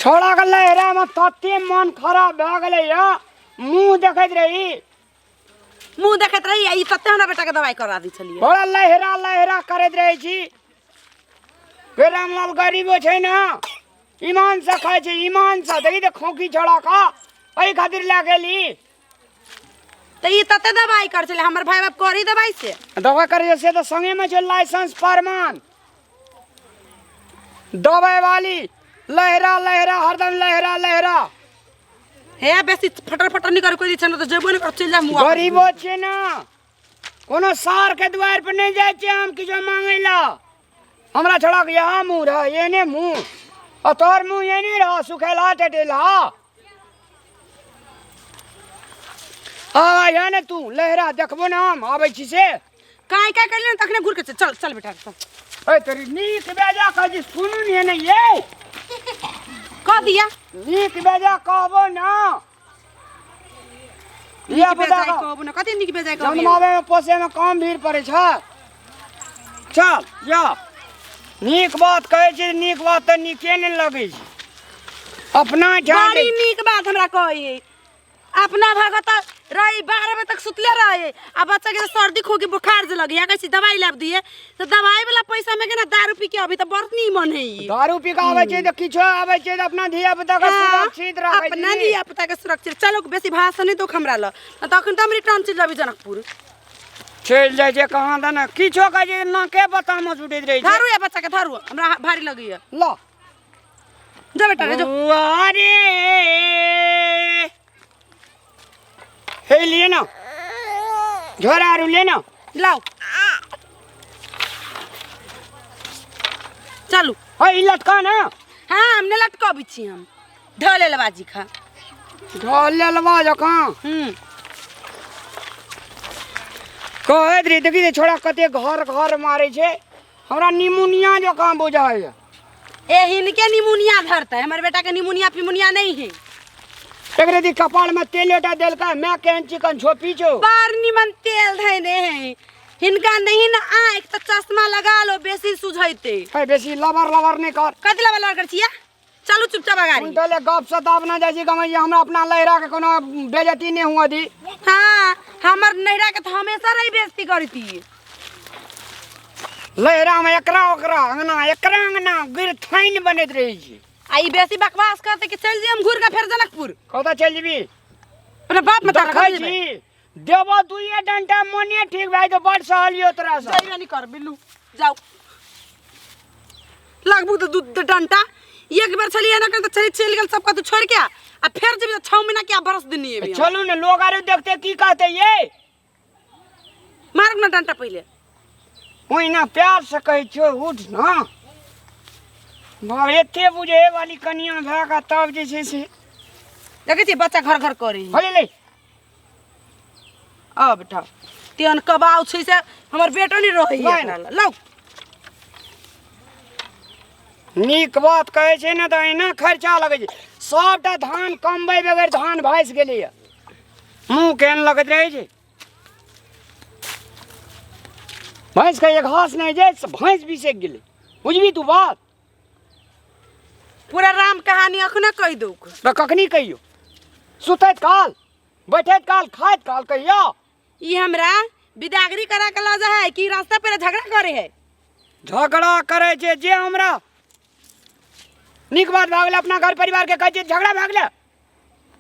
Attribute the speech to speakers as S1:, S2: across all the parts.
S1: छोड़ा के लहरा में तते मन खराब भए गेलै या मुंह देखैत रही।
S2: मुंह देखैत रही आ ई तते हमरा बेटा के दवाई करा दै छलियै।
S1: बड़ा लहरा लहरा करैत रहै छी। हे रामलाल गरीबो छै ने, ईमान से खाइ छै, ईमान से। देखी तऽ खोखी छोड़ा का एहि खातिर लए गेली।
S2: तऽ ई तते दवाई कर छलै, हमर भाई बाप करी दवाई से।
S1: दवाई करै से तऽ संगे में छै लाइसेंस प्रमाण। दवाई वाली लहरा लहरा हरदम लहरा लहरा।
S2: हे बेसी फटर फटर नहीं कर कोई छै न तऽ जेबो नहीं कर, चलि जा मुआ।
S1: गरीबो छै ना, कोनो सार के द्वार पर नहीं जाइ छियै हम किछो मांगै ला। हमरा छोड़ा के यहाँ मुँह रह, एने मुँह, आ तोहर मुँह एने रह, सुखेला टटेला। आ यहाँ ने तू लहरा देखबो ना हम आबै छी से।
S2: काय काय करले तखने घुर के चल चल बेटा चल।
S1: ए तेरी नीक बेजा कहै छी सुनू ने ने ये।
S2: कह दिया।
S1: नीक बेजा कहबो ना।
S2: नीक
S1: धिया पुता
S2: बेजाय
S1: के
S2: कहबो ना, कथी नीक बेजाय कहबो?
S1: जन्माबै में पोसै में कम भीड़ पड़ै छै। चल जा, नीक बात कहै छी, नीक बात तऽ नीके नहि लगै छै। अपना ध्यान
S2: बड़ी नीक बात हमरा कहै। अपना भगत रही 12 बजे तक सुतले रहे आ बच्चा के सर्दी खोखी बुखार जे लगे कहै छी दवाई लाब दिए तऽ दवाई वाला पैसा में के ना दारू पी के अभी तऽ बड़ नीमन है ई।
S1: दारू पी के आबै छै तऽ किछो आबै छै तऽ अपना धिया पुता के सुरक्षित रखै
S2: अपना
S1: छी।
S2: धिया पुता के सुरक्षित। चलो बेसी भाषण नहीं दो हमरा ल, तऽ अखन तऽ हम रिटर्न चलि जाबी जनकपुर।
S1: चलि जाइ छै कहाँ दना किछो कहै छै नाके बतामस उठैत रहै छै।
S2: धरू या बच्चा के धरू, हमरा भारी लगैया।
S1: ल
S2: जा बेटा रे जो।
S1: अरे हे लिए ना झोरा आरू ले ना।
S2: लाओ चलू।
S1: हे ई लटका ना।
S2: हाँ हमने लटकबी छी, हम ढले लबाजी खा
S1: ढले लबा जकाँ। कहैत रही देखी जे छोड़ा कते घर घर मारै छै, हमरा निमोनिया जकाँ बुझाइए।
S2: ए हिनके निमोनिया धरते, हमर बेटा के निमोनिया पिमोनिया नहीं है।
S1: एकरे दी कपाल में तेल एटा देलका, मैं केहन चिकन छोपी छो।
S2: बार निमन तेल धैने है हिनका, नहीं ना आँख तो चश्मा लगा लो बेसी सुझैते।
S1: हे बेसी लबर लबर नहीं कर।
S2: कथी लबर लबर कर छिया? चलू चुपचाप अगाड़ी।
S1: उनटले गप सप ना जाइ छी गमैया, हमरा अपना लहरा के कोनो बेइज्जती नहीं हुआ दी।
S2: हाँ हमर नैहरा के तो हमेशा रही बेइज्जती करती।
S1: लहरा में एकरा ओकरा अंगना एकरा अंगना गिरथाइन बनैत रहै छी।
S2: आ ई बेसी बकवास करते कि चलि जाम घुर के फेर जनकपुर।
S1: कतऽ चलि जेबी?
S2: अपना बाप में
S1: देखै छी देबो दुइये डंटा मोने ठीक भए जेतौ, बड सहलियो तोरा से।
S2: जइबे नहीं कर बिल्लू, जाओ लगबू तऽ दू डंटा। एक बेर छलियै ना तऽ चलि चलि गेल सब कतौ छोड़ि के आ फेर जेबी तऽ 6 महीना के बरस दिन एबी।
S1: चलू ने लोग आरो देखते की कहते ये।
S2: मारू ना डंटा पहिले।
S1: ओहिना प्यार से कहै छियौ उठ ना। बाप एते बुझे वाली कनिया भए कऽ तब जे छै से
S2: देखै छियै बच्चा घर घर करै है।
S1: होले ले।
S2: आ बेटा तेहन कबाव छै से हमर बेटो नहीं रहै है
S1: नहीं।
S2: एकरा लग। लाउ।
S1: नीक बात कहै छै ने तऽ एना खर्चा लगै छै। सबटा धान कमबै बगैर धान भासि गेलैया, मुँह केहन लगैत रहै छै। भैंस के एक घास नहीं जाए से भैंस बिसक गेलै, बुझबी तू बात?
S2: पूरा राम कहानी अखने कहि दौ।
S1: तऽ कखनी कहियो? सुतैत काल, बैठैत काल, खाइत काल कहियो।
S2: ई हमरा बिदागरी करा के लऽ जा है कि रास्ता पर झगड़ा करे है?
S1: झगड़ा करे छै जे हमरा नीक बात भए गेलै, अपना घर परिवार के कहै छै झगड़ा भए गेलै।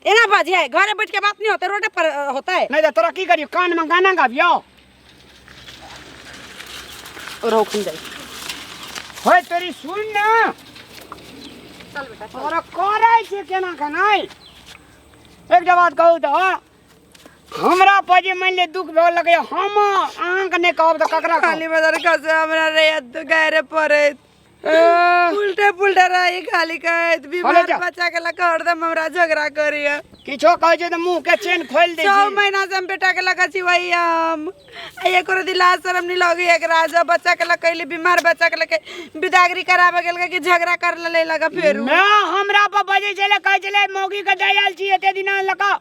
S2: एना बाजे है, घरे बैठ के बात नहीं होते, रोडे पर होता है।
S1: नहीं तो तोरा की करियो, कान में गाना गाबियो।
S2: रोकन जाए।
S1: होय तेरी सुन ना।
S2: चल बेटा, चल।
S1: तोरा करै छै केना केनाइ? एकटा बात कहू तऽ हमरा पर जे मानि ले दुख भऽ लगैया, हम अहाँके नहि कहब तऽ ककरा कहब?
S2: खाली बदर खसे हमरा रे गैरे पड़ैत।
S1: ए।
S2: उल्टे पुल्टे रही खाली कहैत बीमार
S1: जा।
S2: बच्चा के लऽ कऽ हरदम हमरा झगड़ा करैया।
S1: किछो कहै छै तऽ मुँह के चेन खोलि दै
S2: 6
S1: छै।
S2: महीना से हम बेटा के लऽ कऽ छी वही हम, आ एको दिन लाज शरम नहीं लगे एकरा। जब बच्चा के लऽ कऽ अयली बीमार बच्चा के लऽ कऽ बिदागरी कराबे गेल कि झगड़ा कर लेले लगा फेरू।
S1: मैं हमरा पर बजै छलै, कहै छलै मौगी के दऽ आयल छी एते दिना लऽ कऽ,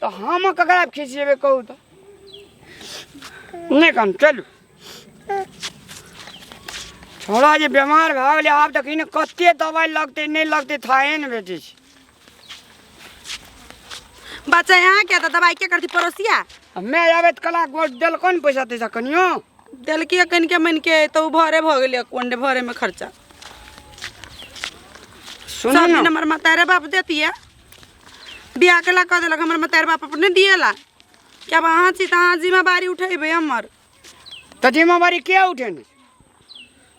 S1: तऽ हम ककरा खिसिएबै कहू तऽ? नहि कहन चलू। छोड़ा जे बेमार भए गेलै आब देखी ने कते दवाइ लगतै नहि लगतै थाहे ने भेटै छै।
S2: बच्चा यहाँ के तऽ दवाई के करती पड़ोसिया?
S1: हमे आबैत कला गोड़ देलको ने पैसा तैसा कनियो?
S2: देलकी कनिके मनिके तऽ ओ भरे भऽ गेलै कोन्डे भरे में खर्चा।
S1: सुनू
S2: सब
S1: ने
S2: दिन हमर मतारे बाप देतियै, बियाह केला कऽ देलक हमर मतारे बाप अपने दिएला कि आब अहाँ छी तऽ अहाँ जिम्मेवारी उठेबै हमर।
S1: तऽ जिम्मेवारी के उठेने?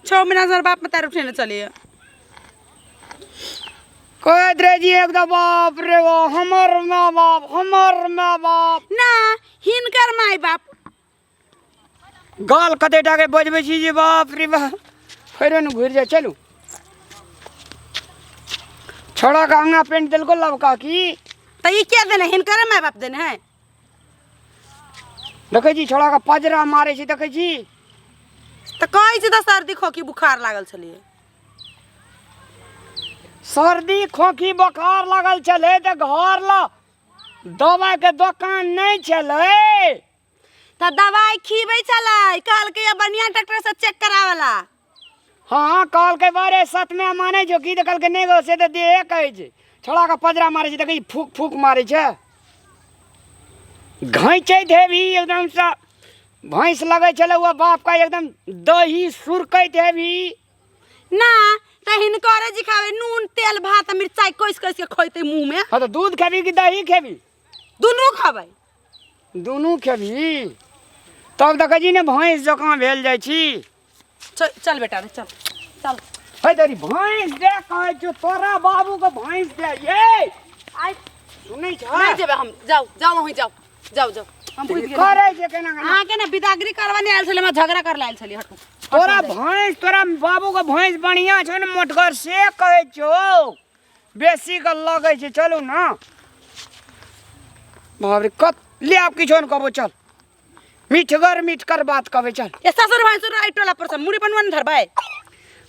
S2: 6 महीना से हमर बाप मतारे उठेने चलिए।
S1: कहैत रहे जी एकदम बाप रे बाप हमर माय बाप हमर माय बाप।
S2: ना हिनकर माय बाप।
S1: गाल कते टाके बजबै छी जे बाप रे बाप फेरो ने घुरि जाय। चलू छोड़ा के अंगा पेंट देलको लबका की?
S2: तऽ ई के देने? हिनकर माय बाप देने है।
S1: देखै छी छोड़ा के पजरा मारै छै देखै छी।
S2: तऽ कहै छी तऽ सर्दी खोखी बुखार लागल छलियै।
S1: सर्दी खोखी बोखार लागल छलै तऽ घर ल दवाइ के दोकान नहि छलै।
S2: तऽ दवाइ खिबै छलै, कहलकै ये बढ़िया डॉक्टर से चेक करावला।
S1: हाँ कहलकै बारे सतमे मानै छौ की? तऽ कहलकै नहि गो से तऽ देहे कहै छै। छोड़ा के पजरा मारै छै देखै छी फूक फूक मारै छै घैचैत हेबही एकदमसँ भैंस लगै छलै ओ बापके एकदम दही सुरकैत हेबही।
S2: ना तऽ हिनकरे जी खाबै नून तेल भात आ मिरचाइ कसि कसि के खैतै मुँह में।
S1: हाँ तऽ दूध खेबही कि दही खेबही?
S2: दुनू खबै।
S1: दुनू खेबही तब देखै छी ने भैंस जकाँ भेल जाइ छी।
S2: चल चल बेटा रे चल चल।
S1: हे तोरी भैंस दे कहै छियौ तोरा बाबूके भैंस दे ये।
S2: आइ
S1: सुनै छ?
S2: नहि जेबै हम, जाउ जाउ अहीं जाउ जाउ जाउ हम बुझि गेलियै।
S1: करै छै केना केना?
S2: अहाँके ने बिदागरी करबा नहि आयल छलै, हमरा झगड़ा करला आयल छलियै। हटू
S1: तोरा भैंस तोरा बाबूके भैंस बढ़िआँ छौ ने मोटगर से कहै छौ बेसी के लगै छै। चलू ने बाप रे कत ले आब किछो ने कहबो चल मिठगर मिठगर बात कहबै चल।
S2: ए ससुर भैंसुर एहि टोला पर से मुड़ी बनवा ने धरबै।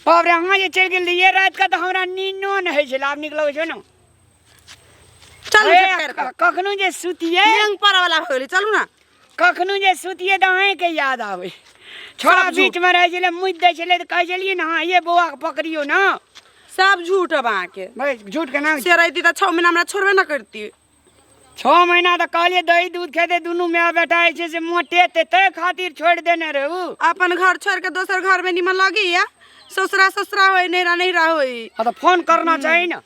S1: बाप रे अहाँ जे चलि गेल रहियै राति के तऽ हमरा नीनो नहि होइ छलै आब नीक लगै छै ने।
S2: चलू
S1: ए,
S2: झटकार कऽ।
S1: कखनो जे सुतियै
S2: नेंग पर वाला भऽ गेलै चलू ना।
S1: कखनो जे सुतियै तऽ अहीँके याद आबै। छोड़ा
S2: सब झूठ।
S1: बीचमे रहै छलै मुति दै छलै तऽ कहै छलियै ने हँ ये बौआके पकड़ियौ ने।
S2: सब झूठ अब अहाँके।
S1: भाइ झूठ केना?
S2: से रहिती तऽ 6 महीना हमरा छोड़बे ना करती।
S1: 6 महीना तऽ कहलियै दही दूध खेतै दुनू माय बेटा जे छै से मोटेतै ताहि खातिर छोड़ि देने रहू।
S2: अपन घर छोड़ के दोसर घर में निमन लगैया ससुरा ससुरा होय नैहरा नैहरा होय।
S1: हाँ तऽ फोन करना चाही ने।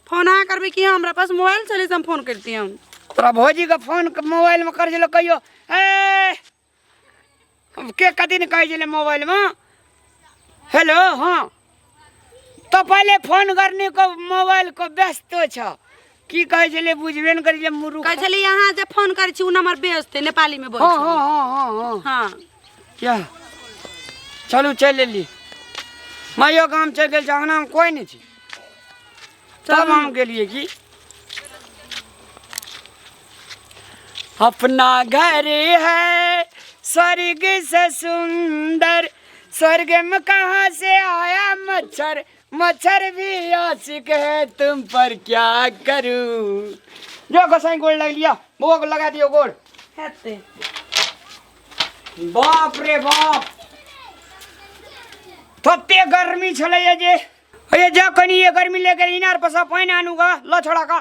S2: फोन अहाँ करबै कि हमरा पास मोबाइल छलै से हम फोन करती हम।
S1: तोरा भौजीके फोन मोबाइलमे करै छलै कहियो ए के कथी ने कहै छलै मोबाइलमे हेलो। हाँ तो पहिले फोन करने को मोबाइल को व्यस्तो छ की कहै छलै बुझबे ने करै छलै मुरुख।
S2: कहै छलै अहाँ जे फोन करै छी ओ नंबर व्यस्त है नेपाली में बोल।
S1: हाँ हाँ हाँ हाँ हाँ
S2: हाँ
S1: क्या चलू चलि एली माइयो गाम चलि गेल छै अंगनामे कोइ नहि छै तब हम गेलियै की अपना घर है स्वर्ग से सुंदर स्वर्ग में कहाँ से आया मच्छर मच्छर भी आशिक है तुम पर क्या करूं। जो गोसाई गोड़ लग लिया बउआ को लगा दियो गोड़।
S2: हेतै।
S1: बाप रे बाप तते गर्मी छलैया जे अरे जा कनी ये गर्मी लेके इनार पर से पानि आनू गा ल छोड़ा का।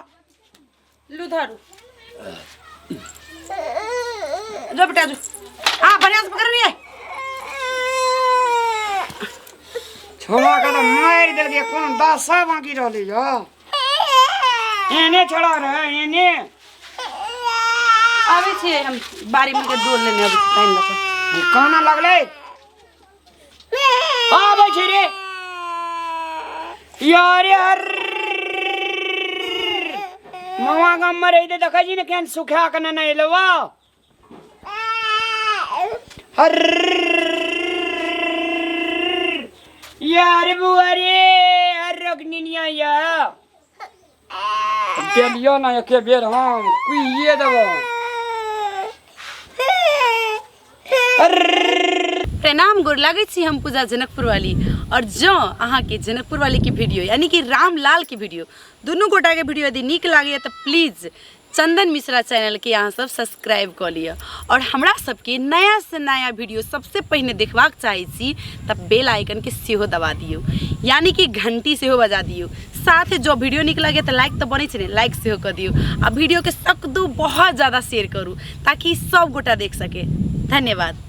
S2: लू धरू जो बेटा जो आ बढ़िया से पकड़ लिए।
S1: छोड़ा के तो मारि देलकै कोन दासा बाकी रहलै यो एने छोड़ा रहे एने।
S2: आबै छियै हम बाड़ी में के डोल लेने अबै छी पानि लऽ कऽ।
S1: काना लगलै आबै छै रे यार यार मामा गाम में रहिते देखै छी ने केहन सुखा के नेने एलौ हर यार बुआ रे हर रोकनिया या देलियो ना एके बेर हम कुइए देबो।
S2: प्रणाम गोर लागै छी हम पूजा जनकपुर वाली। और जँ अहाँके जनकपुर वाली के वीडियो यानी कि रामलाल के वीडियो दुनू गोटा के वीडियो यदि नीक लागैए तऽ प्लीज चंदन मिश्रा चैनलके अहाँ सब सब्सक्राइब कऽ लिअ आओर हमरा सबके नया से नया वीडियो सबसे पहिने देखबाक चाहै छी तऽ बेल आइकनके सेहो दबा दियौ, यानी कि घंटी सेहो बजा दियौ। साथ जो वीडियो नीक लगे तऽ लाइक तऽ बनै छै ने, लाइक सेहो कऽ दियौ आ वीडियोके सकदू बहुत ज़्यादा शेयर करू ताकि सब गोटा देख सके। धन्यवाद।